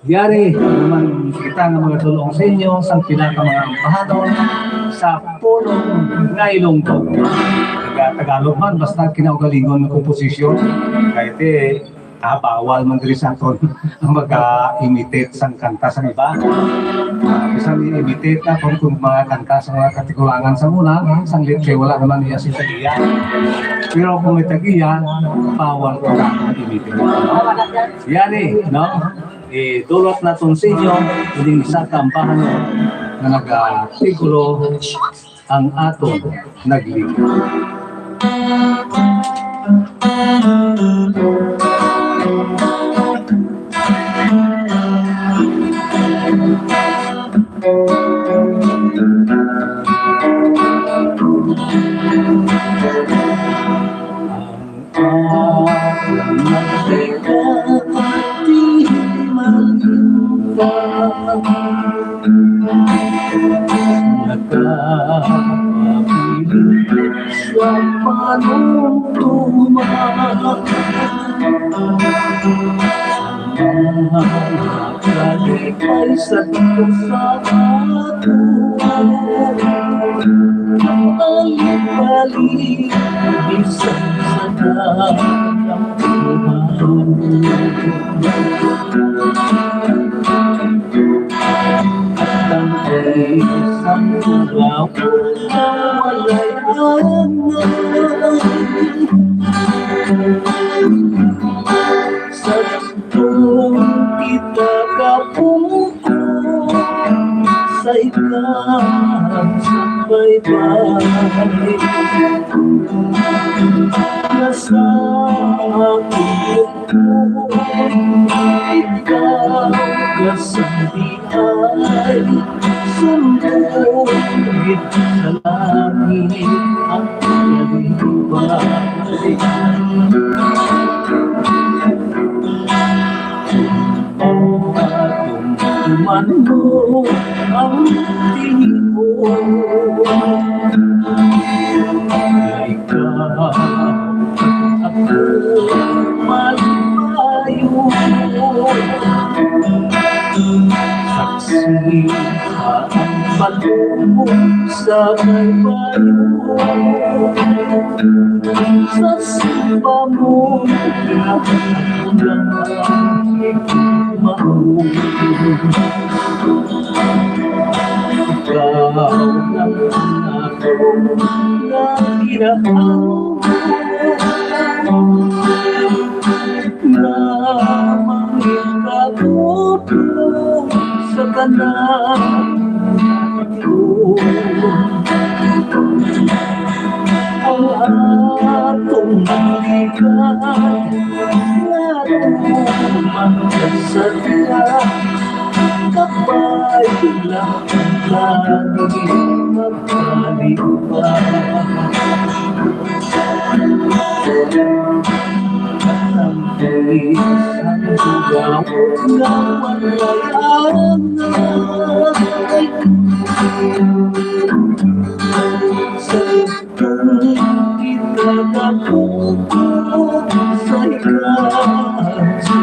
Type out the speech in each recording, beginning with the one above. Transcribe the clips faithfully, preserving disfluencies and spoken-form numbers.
Yari naman kita nga mga tulong sa inyo sa pila ka mga ambahanon sa pulong nga Ilonggo. Taga-Tagalog man, basta kinaugalingon nga komposisyon. Kay ti, ah, bawal man diri sa aton ang mag-imitate sang kanta sang iba. Ah, bisan i-imitate na kung, kung mga kanta sa mga katigulangan sa muna, sang lit kay wala naman iya si tagiya. Pero kung may tagiya, bawal ko na mag-imitate. Yari, no? Idulot naton sa inyo ining isa ka ambahanon nga nagatitulo Ang Aton Nagligad. Nagkakabilin sa panumtuma. Ang mga kalipay sa tusa ako. Balik-balik, bisan sa dagang tumaon. At ang isang tulaw na walay anay. Sa Kung kita kapungko sa ikaw sa baybay, nasa akong lungkot, ikaw kasambian. Sundon gid sa langit ang kalipay. Matumtuman mo ang tingin ko. Ikaw ako malipayo. Saksi pa ang palubog sa kalbaryo. Sa simba mo na ako lang ang ipinahon. Ikaw lang ang akong ginahawak. Na mangikatulong sa tanan. Ang atong balikan nga tumang sa diya, kabay lang ang langit magkalipay. Ang buwis, ang dugaw nga walay anay. Sa kita nakukuha sa ikaw sa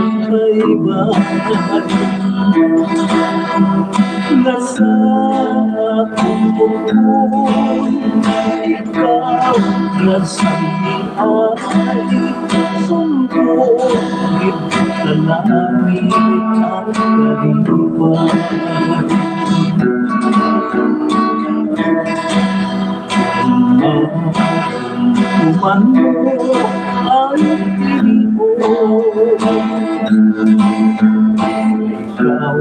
iba. Nasa akong buhay ikaw, nasa ay sundo, ito ka langit ang kalipay. Kuman mo ang tinibo. Ikaw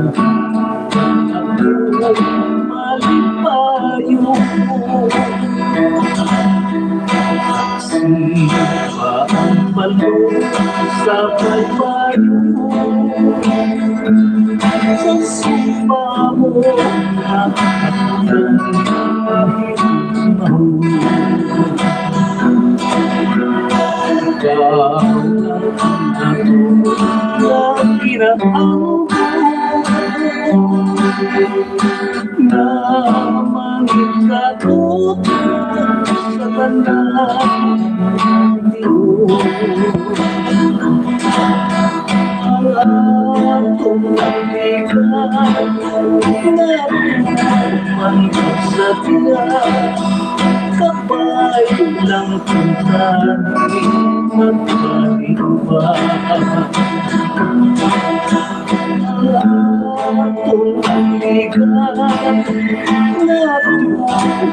ang malipayo. Saksi pa ang balon sa kalbaryo. Sa simba mo na ako nang himaw. Ikaw ang ako nang ginaawag. Na mangikatulong sa tanan. Ang Kung ang ikaw nga man sa diya, kabay lang kita, di magkaiba. Kung ang ikaw nga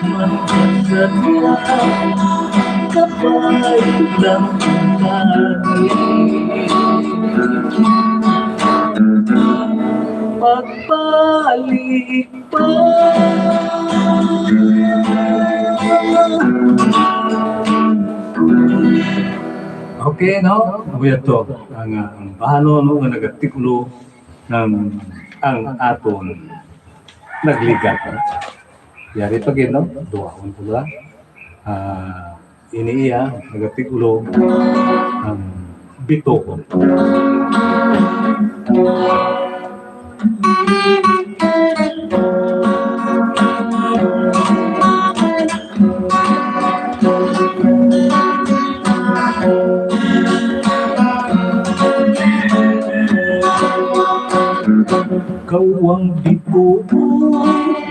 man sa diya, kabay lang kita, di magbalik pa. Okay, no? Amoy ato ang, ah, ang bahano, no, nga nagatikulo ng ang aton nagligat, no? Yari pa gid, no? Duwahon ko ba? Ah, ini iya, nagatikulo ang bituon. Ikaw ang bituon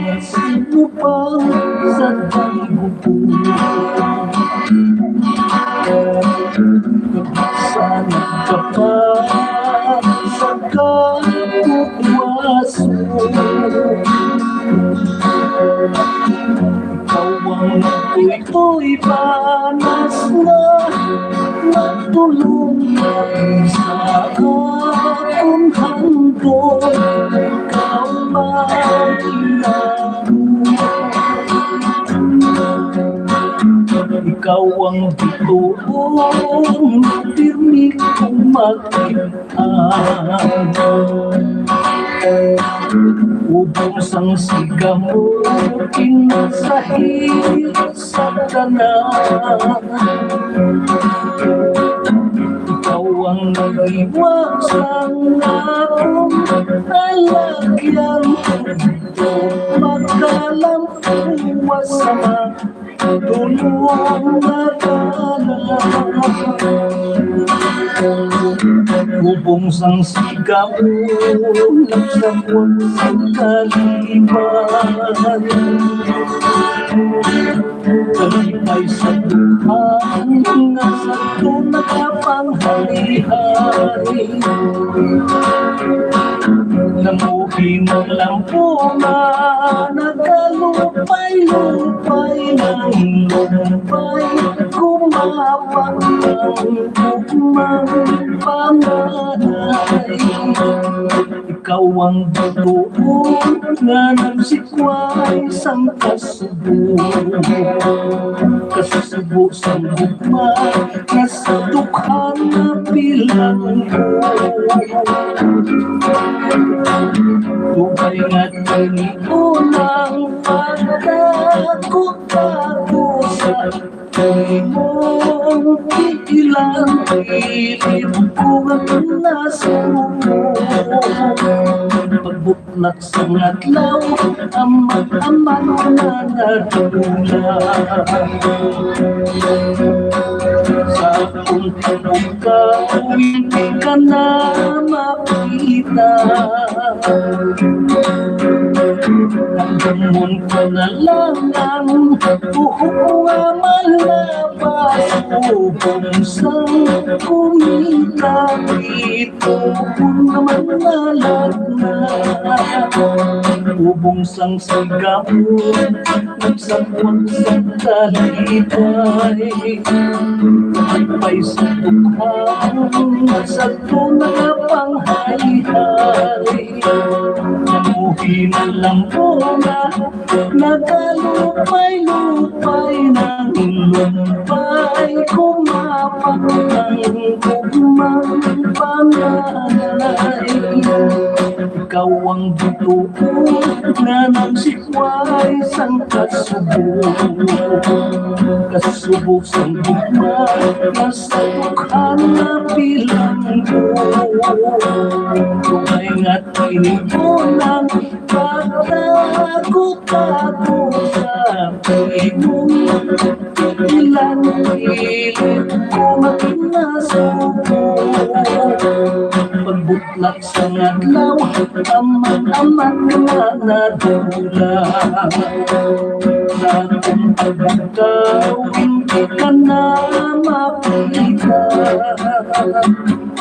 nga sinupang sa danggupo. Nagsanag ka pa sa kabuwaso. Ikaw ang nagtuytoy banas nga nagtulong sa akon handom. Ikaw ang ginako. Ikaw ang bituon, pirmi kumakit. Ubos ang sigamo, kinasahit sa tanan. Ikaw ang nag-iwag sang akong alagyan, magkalampuwas sa tulong na tanan. Ubos ang sigamo, nagsabwag sa kaliman. Kalipay sa dughan nga sadto nagapanghalihali. Namuhi ng lampo na nagalupay-lupay ng lumpay, gumapa ang gugmang panganay. Ikaw ang bituon nga nagsikway sang kasubo, kasubo sang gugma nga sa dukhan nga bilanggo. Tubay nga tiniunang pagkakutago sa imong ilang, ilib ko ang nasuko. Pagbutlak sang adlaw, amang-amang na nadula. Sa akong tinukaw, hindi ka na makita. Ang damon ka na lang ang buhok nga malabas, ubong sang kumita. Ito ko naman nalagna, ubong sang sigamo, nagsagwag sa kalipay. Kalipay sa tukhang, sa tunga panghayhay. Namuhi na lang po na nagalupay-lupay ng lumpay, kumapang ang gugmang panganay. Ikaw ang bituon nga nagsikway sang kasubo, kasubo sang gugma nga sa dukhan nga bilanggo. Tunay nga tinuod ang pagtago-tago sa imong ilang, ilib ko makinasubo. Pag Butlak sang adlaw, amat-amat nga nadula. Sa akong pagbukaw, hindi ka na makita.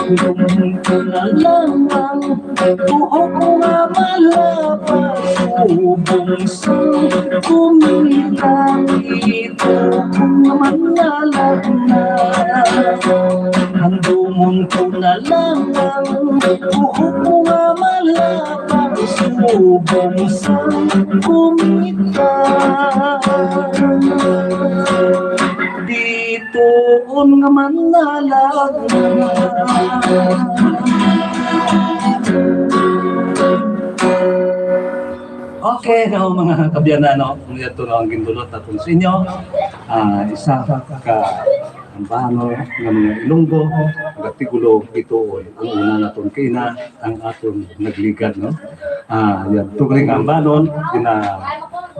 Gumungko na lang ang buhok nga malaba, subong sang kumita. Ito kung mangalag na, handumon ko na lang ang buhok nga malaba, subong sang kumita. Dito on nga manlalag. Okay, no, mga kabyanan, no? Kung yato na ang gindulot naton sa inyo, ah, isa ka ambahan nga mga Ilonggo, nga tigulo ito, ang una naton kina, ang aton nagligad, no? Ah, yan, tugring ambanon, gina-,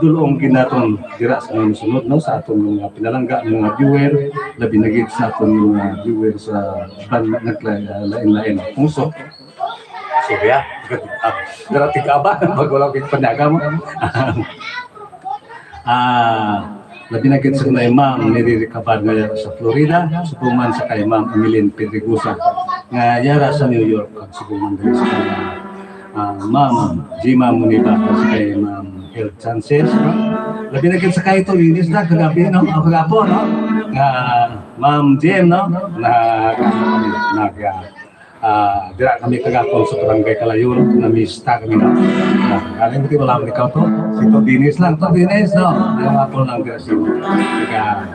dulong ginaton dira sa mga sunod, no? Sa aton mga pinalangga, mga viewer, labi na gid sa aton mga viewer sa ban-, nagla-, lain-lain, no? Puso. So, yeah. Dara tig-aba, bago lang kita panyaga mo. Ah, labi na gid sa kay Ma'am Mary Recabar nga yara sa Florida, subong man sa kay Ma'am Emeline Pedregosa nga yara sa New York, kag subong man din sa kay, ah, Ma'am Jima Muniba, kag sa kay Ma'am El Chances, no? Labi na gid sa kay Tolinis na kagabi, no? O kagapo, no? Nga Ma'am Jem, no? Na, nag, ah, dira kami kagapon sa Barangay Kalayon, namista kami na. Ah, galing ti wala man ikaw to. Si Tolinis lang, Tolinis, no? Yung apon lang dira si taga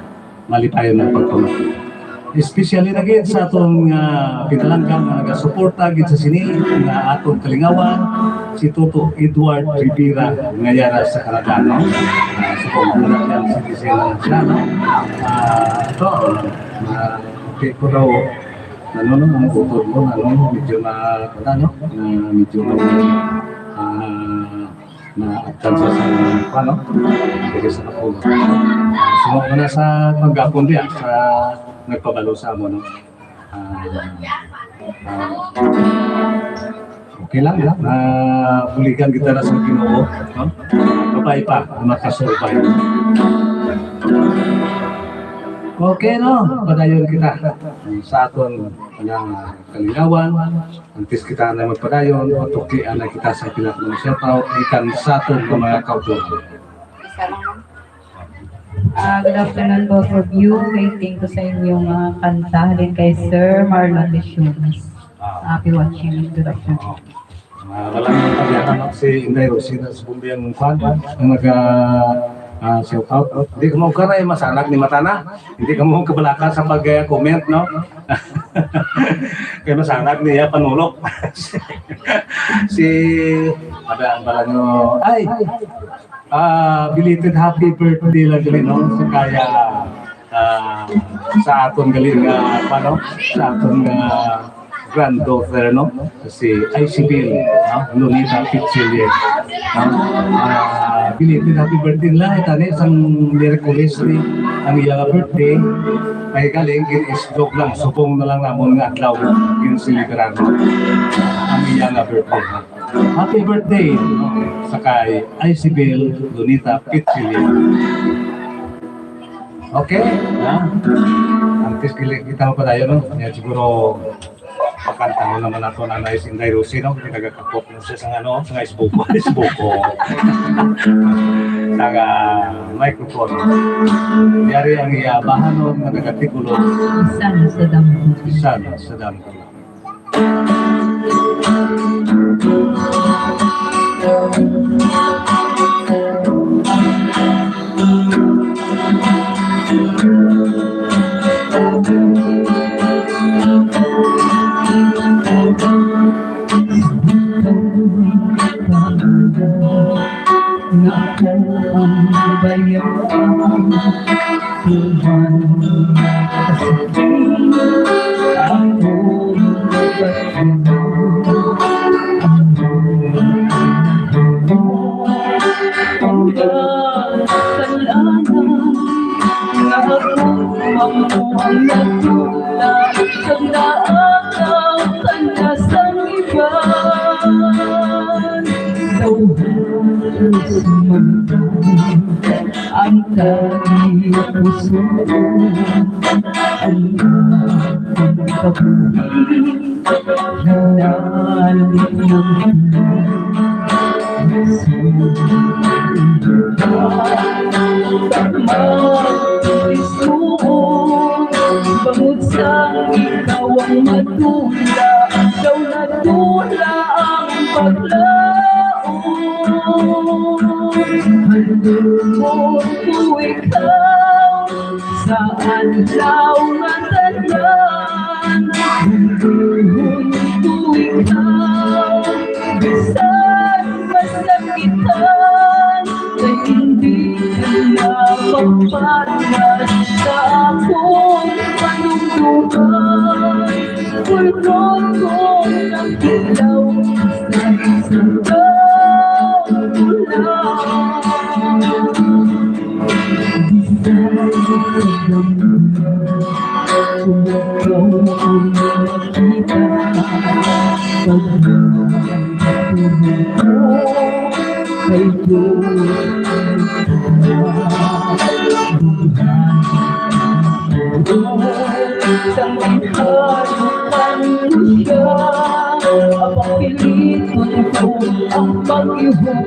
malipayon ng pagpamati. Especially na gid sa atong, ah, pinalangga nga nagasuporta gid sa sini nga atong kalingawan, si Toto Edward Rivera nga yara sa Canada, no? Ah, so, kung wala yan, citizen lang siya, no? Ah, ito, ah, okay ko daw, ano, no, ang utod mo, ano, medyo na, ano, na medyo na, ah, na atkansa sa, ano, diri sa Kapulog. So, muna sa panggapon diya, sa nagpabalo sa amo, no? Ah, ah, okay lang, no? Ah, buligan kita na sa Ginoo, no? Kabay pa, makasubay. Okay, no? Padayon kita sa aton nga kalingawan. Antes kita na magpadayon, matuklian na kita sa pila ka mga shoutout gikan sa aton nga mga kauturan. Isa lang, ma'am. Ah, good afternoon, both of you. Waiting ko sa inyo nga kanta. Halin kay Sir Marlon Lesiones. Ah. Happy watching. Good afternoon. Ah, wala nang pagyakan, no? Si Inday Rosina sa Bumbiang Kwan, ang naga, ah, shout out. Hindi ka mo ka na, eh, masanag ni Matana. Hindi ka mo kabalaka sa pag-, eh, comment, no? Kaya masanag niya panulok. Si, ada ang bala nyo. Ay! Ah, belated happy birthday lang gali, no? Sa kaya, ah, sa aton gali nga, ano, sa aton nga granddaughter, no? Si Isabel, no? Lunita Pichilye, no? Ah, belated happy birthday lang. Tani, sang Miyerkules ni ang iya nga birthday. Ay galing, gin-isdog lang. Subong na lang namon nga adlaw, gin-celebrar ang iya nga birthday, no? Happy birthday sa kay Isabel Lunita Pichilin. Okay, ha? Antes kili kita mapadayon, no? Yan siguro, pakantahon naman nato na nice Inday Rosie, no? Kaya nagakapot na siya sa ano, sa Facebook. Facebook. Taga microphone. Yari ang iya bahanon nga nagatigulo. Isa na sa damo. Isa na sa damo. Nga ako ang bayaan, tuhan sa akong batyo. Ang kasalanan nga ako mamuang natula sa naakaw ka na sa Ang tagipusoon, ang akong kabuhi, hinalit ng Kristoon, bangod sang ikaw ang madula, daw nadula ang paglaom. Handumon ko ikaw sa adlaw nga tanan, handumon ko ikaw, bisan masakitan, kay hindi ka na magpanas sa akong panumduman. Kulbon ko ang ilaw sa isang bulan. Bisan sa damdamin, kung ikaw ang nakita, pagmamahal ko kay Diyos. Sang ginharukan ko siya, apapiliton ko ang pag-ihog,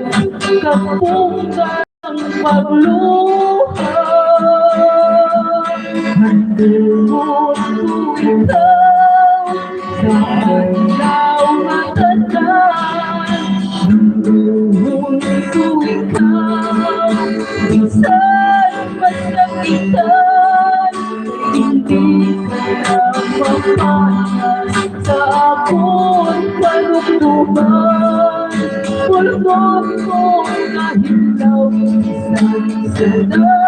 kapukan ang pagluha. Handumon ko ikaw sa adlaw nga tanan. Handumon ko ikaw, bisan masakitan, hindi ka na mapanas sa akon panumduman. Kulbon ko nga hilaw, bisan sa dambulan.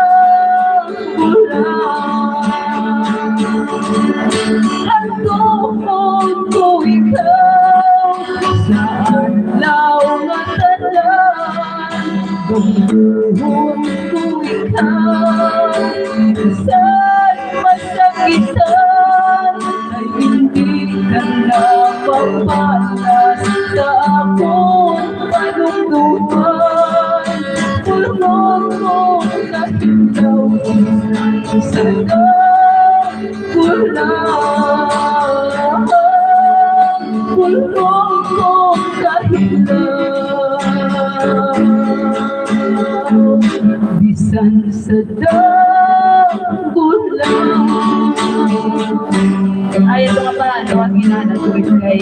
Handumon ko ikaw sa adlaw nga tanan. Handumon ko ikaw, bisan masakitan, ay hindi ka na mapanas sa akon panumduman. Kulbon ko nga hilaw, bisan sa dambulan. Kulbon ko nga hilaw, bisan sa dambulan. Ay, ito nga pa, ano, ang ginana ko kay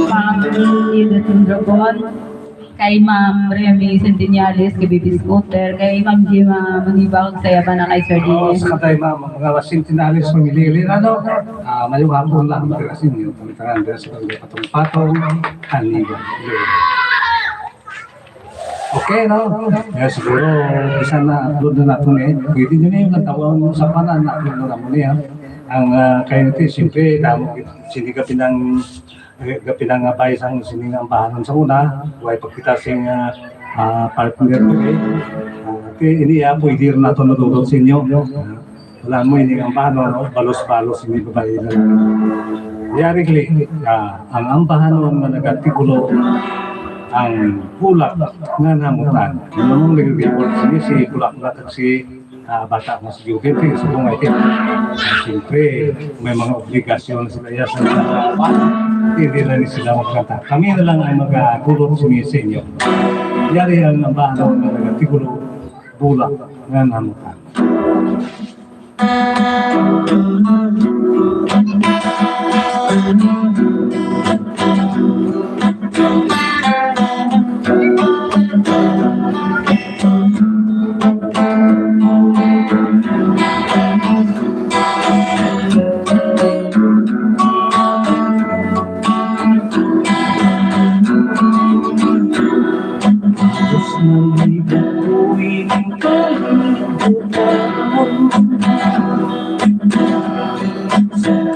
Ma'am Ida Tundragon, kay Ma'am Remy Centenales, kay Baby Scooter, kay Ma'am Jima Maniba, kag sayaban na kay Sir Oo, Dennis. Sa kay Ma'am, mga Centenales family, ano, ah, mayong hapon lang, mga sa inyo, kami tanan, dira sa Barangay Patong-Patong, Haniga. Okay, no? Kaya siguro, bisan na-upload na nato ni, pwede nyo na yung nagtawag mo sa panan, na-upload na naman niya. Ang, ah, kayo ito, siyempre, damo, sini ka pinang, eh, ka pinangabay sang sining ambahanon sa una, way pagkita sing, ah, ah, partner ko, eh. Ah, ti-, ini, ah, pwede rin nato nadulot sa inyo. Ah, wala mo ini ang paano, no? Balos-balos ini babae na lang. Yari, Gli, ah, ang ambahanon nga nagatikulo ang bulak nga namutan. Nung nag-report sini si Bulak Bulak si, ah, bata nga si Jubin, kay sa mga ito. Siyempre, may mga obligasyon sila ya sa mga bata. Hindi na ni sila magkanta. Kami na lang ang magagulot sini sa inyo. Yari ang ambahanon nga nagatikulo bulak nga namutan.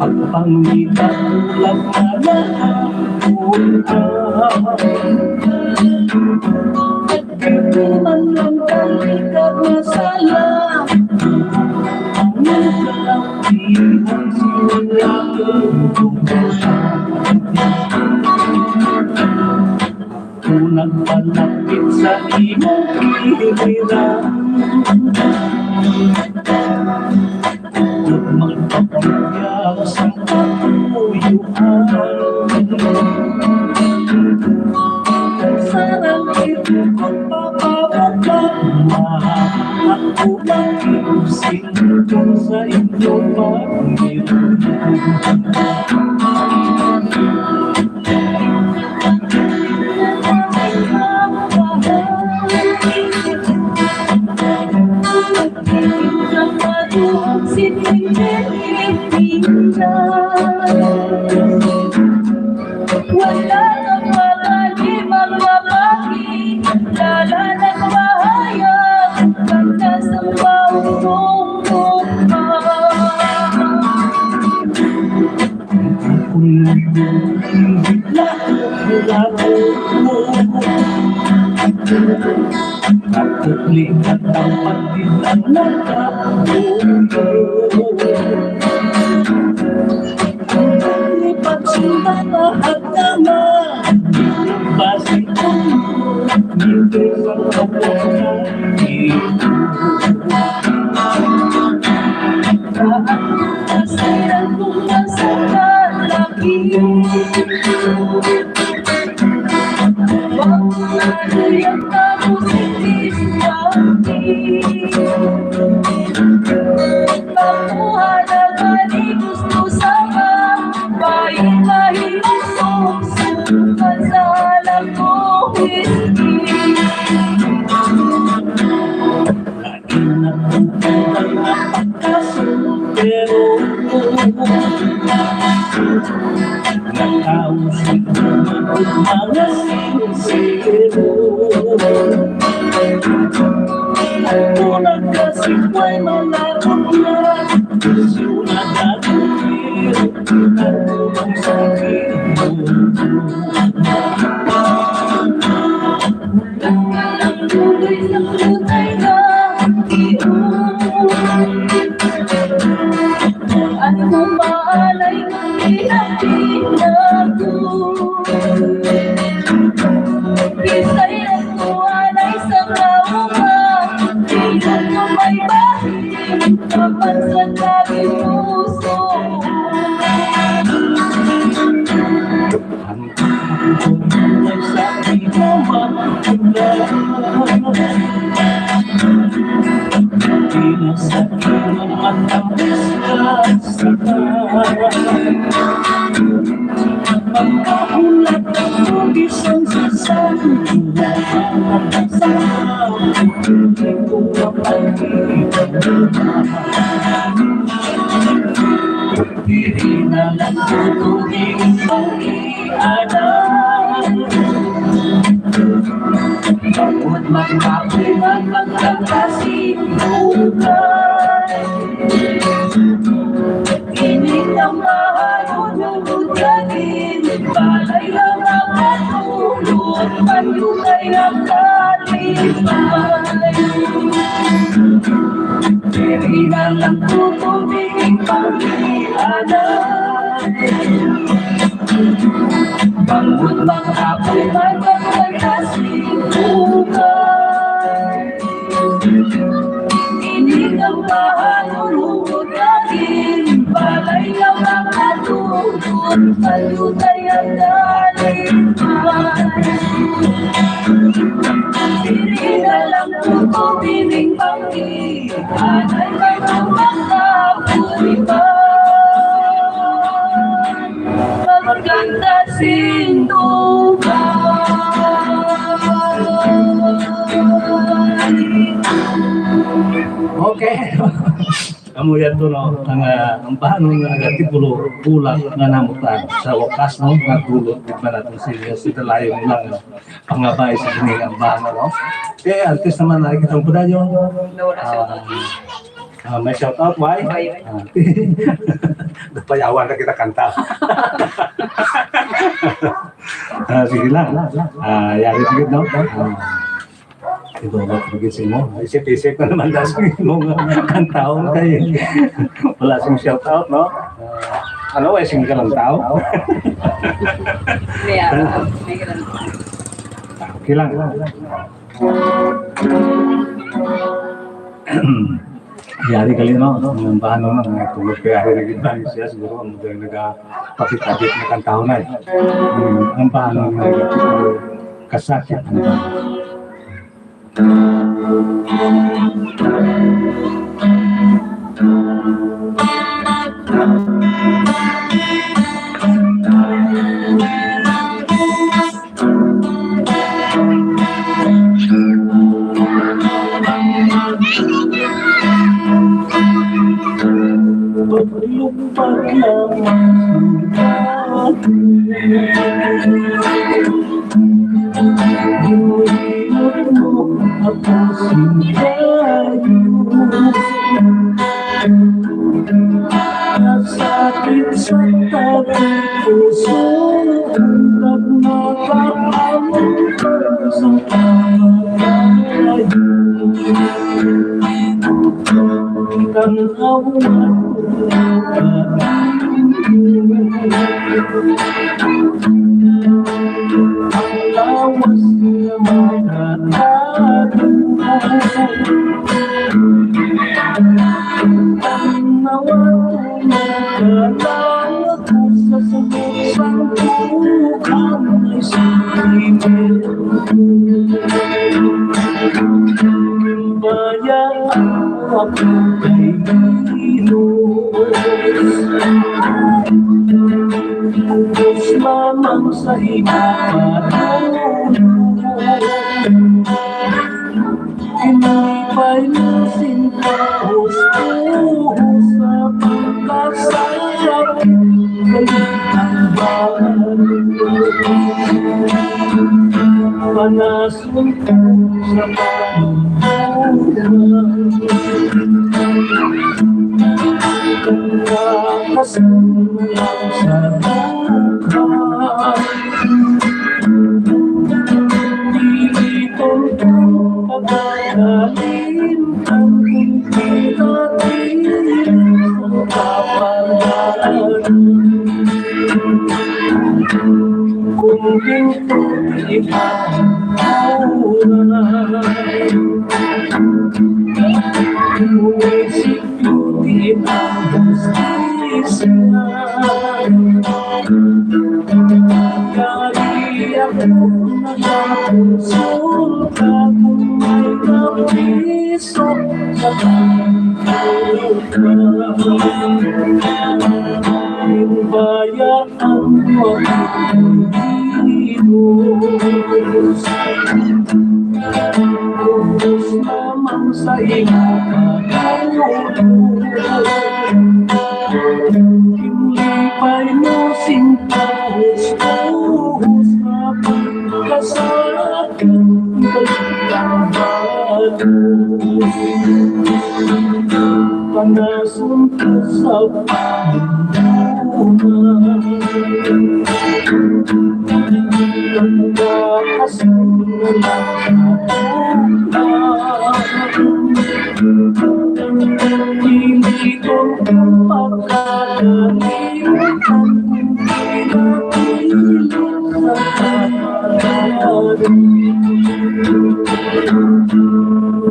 Pagpangita, tulad na lang ang buhay. Di man lang kalikat na sala. Ang simula ko. Una Palapit sa imong giliran, ug magpapugya sa katuyuan. Sarang ito magpapababa, ako makiusig sa inyo pagdilag. Wala nang malalim ang babae, lala ng bahayag, ganda sa mausong lupa. Pero nataon si mga sincero. Ako nagkasipay, malapot na. Siyudad at ang sakit. Diri na lang ko tuwing pag-iadal. Bangod magkape man magkakasibukan. Init ang bahayon, lugod ka din. Balay lang ang katulog, panlukay ang kalipay. Diri na lang ko tuwing pag-iadal. Bangod mga apoy, magkakasibukan. Init ang bahayon, lugod ka din. Balay lang ang katulog, palutay ang kalipay. Diri na lang ko tuwing pag-iadal. Anay may tumataboy pa magkanta sing tubay. Okay. Amo yan to, no? Ang, ah, ang bahanon nga nagatipulo, bulak nga namutan. Sa wakas, no? Nagulot, di ba natin si, si Dalayo mo lang, no? Pangabay sa kini nga bahanon, no? Okay, artist naman, nakikita ko dayon. Nora, shout out. Ah, may shout out, why? Why? Ah, dapayawan na kita kanta. Ah, sige lang. Ah, yari, sige, no? Ah. Ito, bakit sa imo? Isip-isip na naman, das, mo nga kantahon kay wala sing shout out, no? Ano, ay sing kalang tao? Yeah, may ganun. Kilang. Yari kali, no? Ang paano, no? Ang tungod kay ari na gid siya, siguro ang mga nagapakitagit na kantahon na, eh. Hmm, ang paano nga nagapakasakit ang tao. Paglupad lamang sa bato, ginlimot mo ako sin kayo. Nasakit sa tabi puso, ang nagmakaamon sa pagkayo. Tan-aw na ang lawas nga makatago. Tan-awa, tumagkalaw ako sa sulod sang dugang nga espiritu. Ginbayaan mo ako kay Dios. Ubos lamang sa imo pagtulog. Tinipay mo sin kaus-os sa pagkasakit kay ang bayan. Panason ko sa pagmumura. Kakasunod lang sa dugang. Dili ko pagkakalimtan kung pinatili sa kapalaran. Kung ginto di ipangkuran, munisipyo di ipangustisya. Kari ako nagakonsulta kung may napiso sa pagkuha. Ginbayaan mo ako kay Dios. Ubos lamang sa imo pagtulog. Ginlipay mo sin kaus-os sa pagkasakit kay ang bato. Panason ko sa pagmumura. Nagkakasunod lang sa dugang. Dili ko pagkakalimtan kung pinatili sa kapalaran.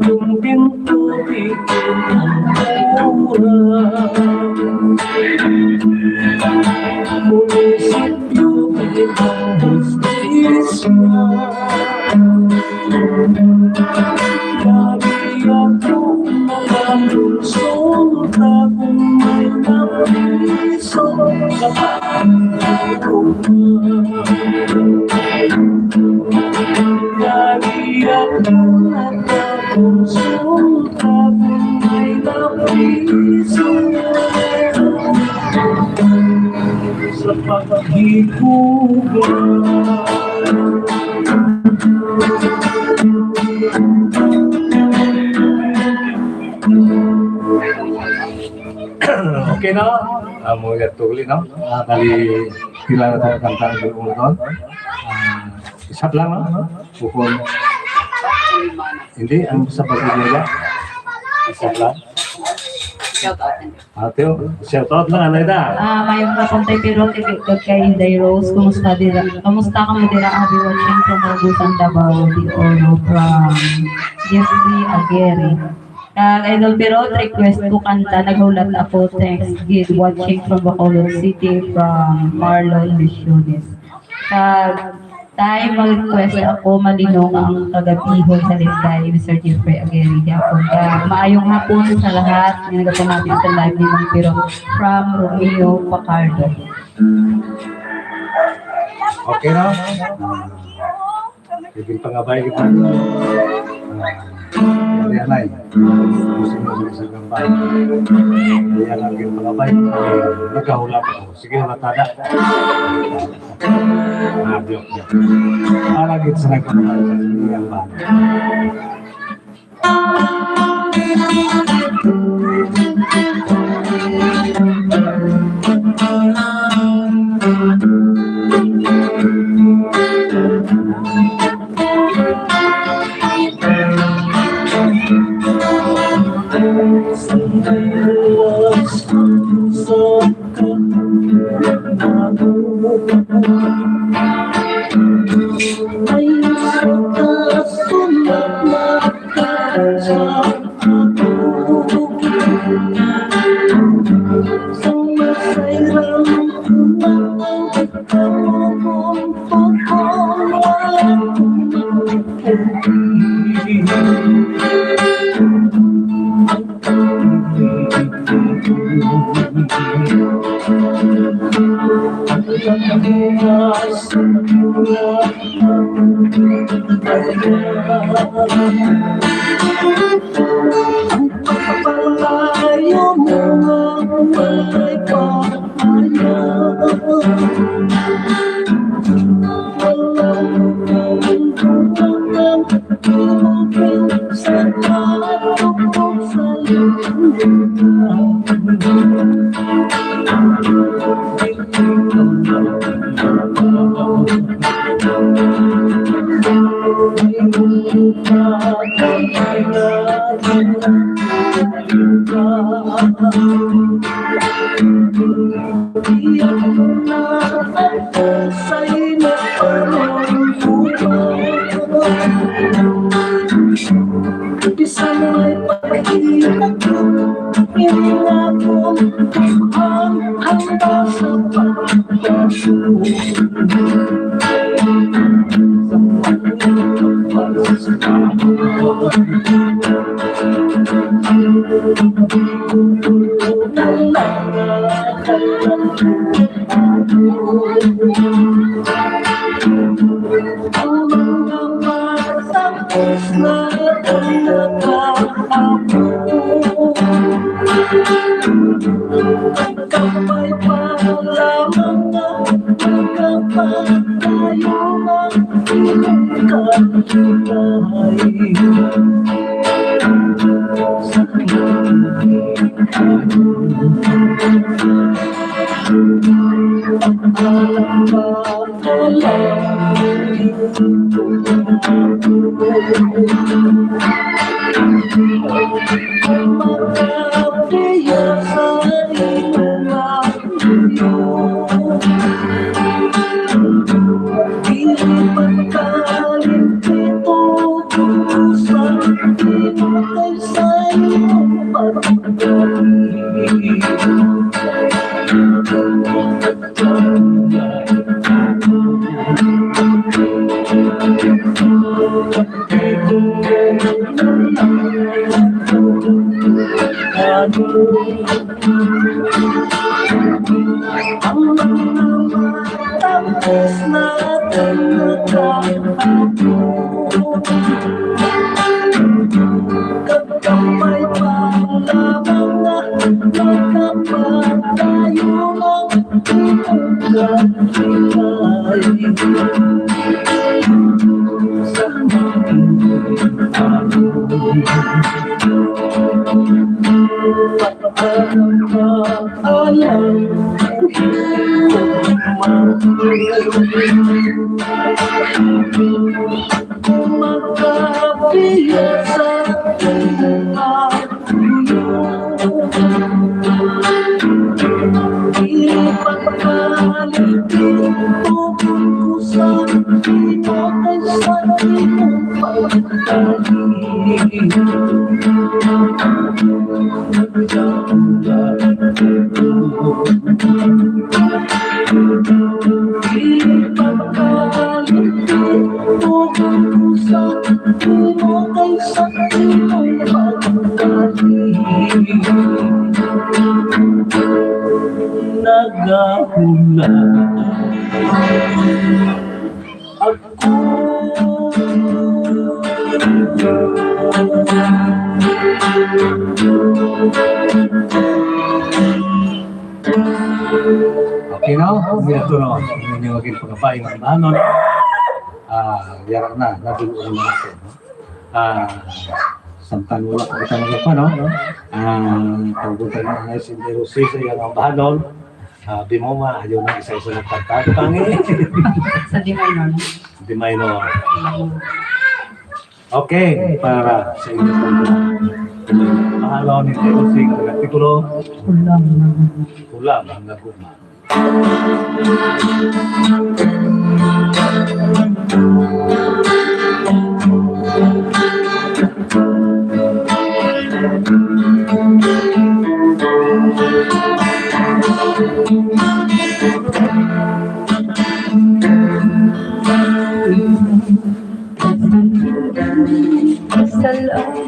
Kung ginto di ipangkuran, munisipyo di ipangustisya. Kari ako nagakonsulta kung may napiso sa pagkuha. Kari ako nagakonsulta kung may napiso sa paghigugma. Okay na? Amo ya tuli, no? Ah, kali pila na tayo kanta ng ulo doon. Ah, isa lang, no? Bukod. Hindi, ang sa pag-ibig. Isa lang. Shout out. Ate, oh, shout out lang, anay da. Ah, mayong hapon, Tay Pirot, kag kay Inday Rose. Kumusta dira? Kumusta ka mo dira? Happy watching from Agusan, Davao de Oro from Jeffrey Aguirre. Kag Idol Pirot, request ko kanta, naghulat ako, thanks, gid, watching from Bacolod City, from Marlon Misiones. Kag, Tay, mag-request ako, malinong ang kagabihon sa Linday, Mister Jeffrey Aguirre, gihapon ka. Maayong hapon sa lahat nga nagapamati sa live ni Mang Pirot, from Romeo Pacardo. Okay na? Pwedeng pangabay kita. Ah, yan, yan, ay. Gusto mo sa gambay. Yan ang pangabay. Nagkahulat ako. Sige, matada. Ah, joke, joke. Para gid sa nagpapalagay sa iyang bana. Bisan may paghinat ko, hindi nga ko ang handa sa pagkasunod. Sa pagkasunod. Tapos natin nagkakapo. Kamay pa lamang nga nakapatayo ng inyong kahilingan. Sa mga alam, alam. Magkapiyasa ang ulo. Nagahula ako. Okay, no? Hindi ito, no? Hindi nyo maging pagkabay ng ano, no? Ah, yara na, nadulo na natin, no? Ah, samtang wala pa kita magkapa, no? Ah, pagbutan na nga si Jose sa iyang ambahanon. Ah, di mo ma, ayaw na isa-isa ng pagkakapangit. Sa D minor. D minor. Okay, para sa inyo po. Mahalaw ni Jose ang artikulo. Kulang na. Kulang ang naguma. Salamat.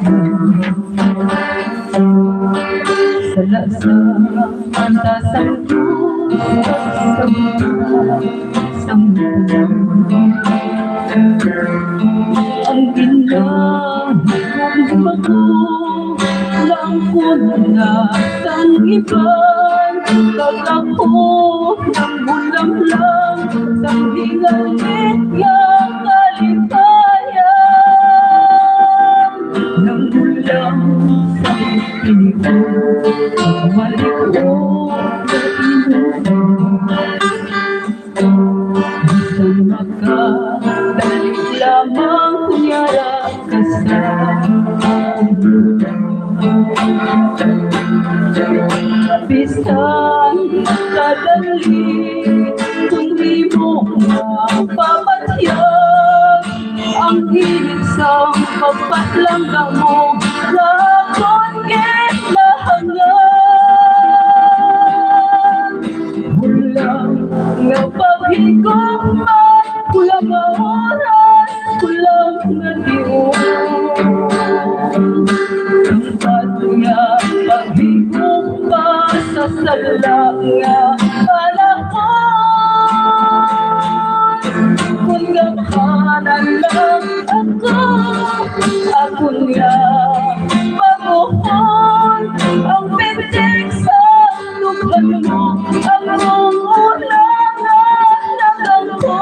Sala sa mata sang Dios, sa mata sang Dios. Ang ginahimo ko lang ko na sang iban, kag ako nang bulamlang sang hingalit nga kalipayan. Nang bulang sa pinikon, malikot sa inuman. Bisan makadali lamang kunyara ka sa Bisan kadali, kung imo mapabatyag ang hilig sang pagpalangga mo, nga akon ginahangan. Kulang nga paghigugma, kulang nga oras, kulang nga tion. Dapat nga paghigugma sa sala nga panahon. Kun gamhanan lang ako, akon nga paguhon ang pintig sa Lubhan mo ang mga ulangan, nagangkon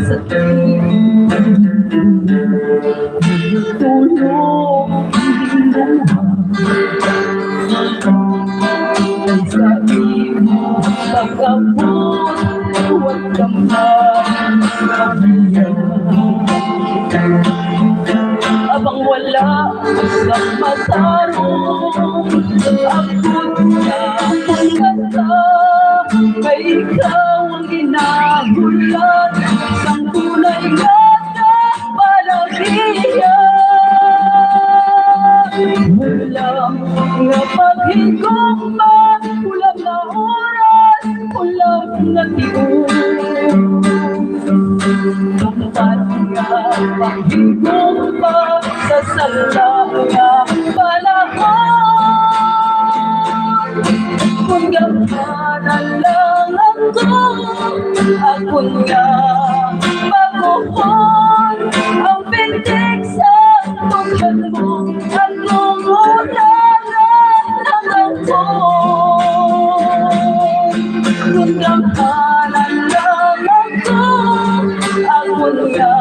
sa tulog. Sa imo pag-abot, huwag ka man mabiya. Abang wala sa matarong, abot na ang ganda, kay ikaw ang ginahulat sang tunay nga kabalagihan. Wala nga paghigugma, wala nga oras, wala nga tion. Dapat nga paghigugma sa sala nga panahon. Kun gamhanan lang ako, akon nga paguhon ang pintig sa tungkod mo. Akong ulangan ang ako. Kun gamhanan lang ako, akon nga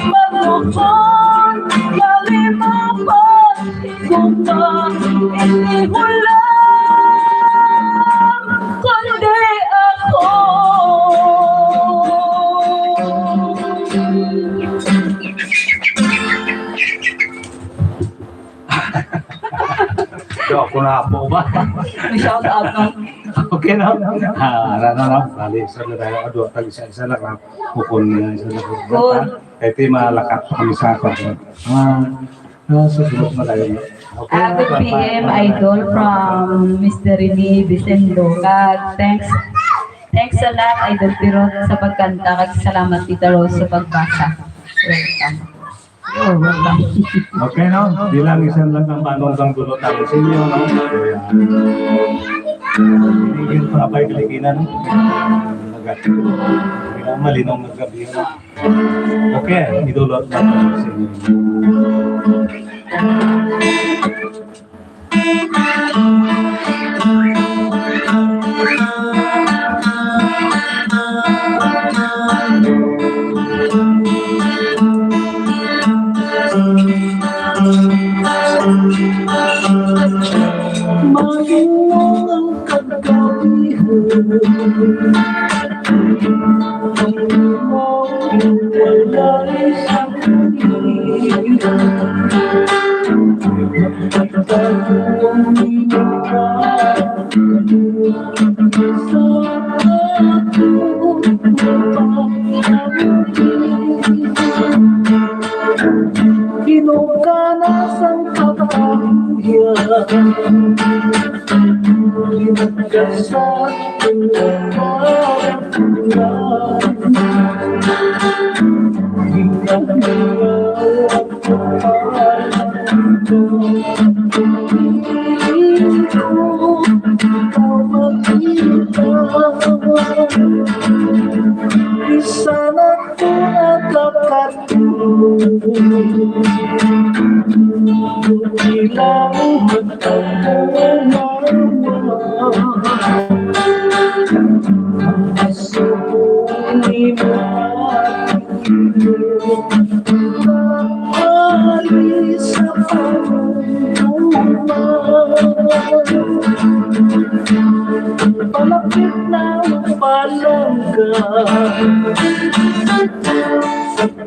paguhon, kalimapat ko pa, hindi ko lang, kundi ako. Do, ako na po ba? May shout out, no? Okay, no? Ah, ano, no, no? Bali, isa na tayo. Ado, tag isa, isa lang, ha? Kukon na isa lang. Good. Kay ti malakat pa kami sa ako. Ah, ah, susunod na tayo. Okay, Ah, good bye-bye. P M, Idol, from Mister Rene Vicendo. Kag thanks, thanks a lot, Idol Pirot, sa pagkanta. Kag salamat, Tita Rose, sa pagbasa. Welcome. Oh, welcome. Okay, no? Bilang isang lang ang panong sang dulo tayo sa inyo, no? Kaya, hindi yung papay kalikinan, no? Kaya, malinaw na gabi, no? Okay, idulot na tayo sa inyo. Malinong ang kagabihan, ang limaw walay sa Hinugana sang kakahuyan, hinugasa. Sana ko nakakatulog. Ilang Palapit na ang palangga.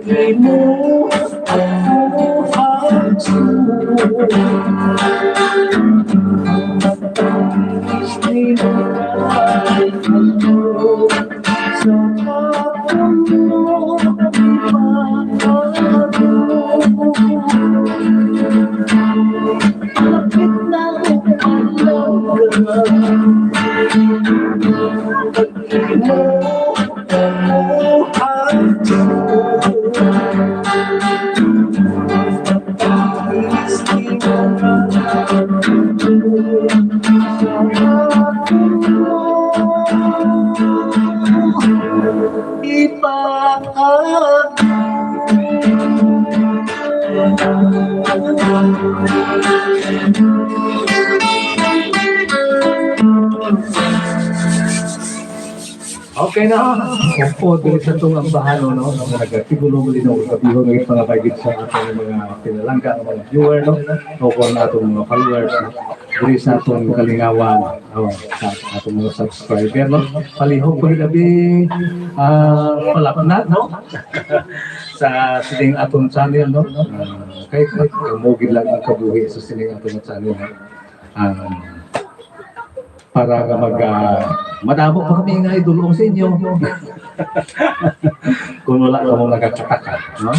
Imo ako hangtod. Sa akon ipakadto. Lapit na ang palangga. Okay na. Opo, diri sa atong ambahanon, no? Nga nagatigulo, malinaw, kabihon, nga pangabaygit sa atong mga pinalangga, nga mga viewer, no? O kung atong mga followers, no? Diri sa atong kalingawan, oh, sa atong mga subscriber, no? Palihog pa gid abi, ah, palapnat, no? Sa sining atong channel, no? Ah, kay, kay, kamo gid lang ang kabuhi sa sining atong channel, no? Ah, para nga mag, ah, madamo pa kami nga idulong sa inyo. Kung wala ka mong nagkataka, no?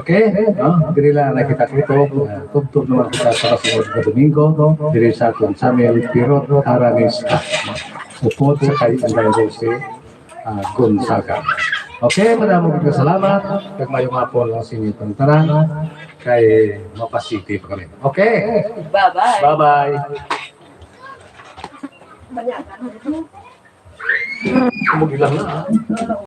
Okay, no? Diri lang nakita ko ito. Ah, tubtob naman kita sa kasunod nga Domingo, no? Diri sa atong channel, Pirot Aranista. Upod sa kay Inday Rosie, ah, Gonzaga. Okay, madamo gid nga salamat. Kag maayong hapon lang sa inyo tanan. Kay mapasiti pa kami. Okay? Bye-bye. Bye-bye. Mag-ilang na, ah.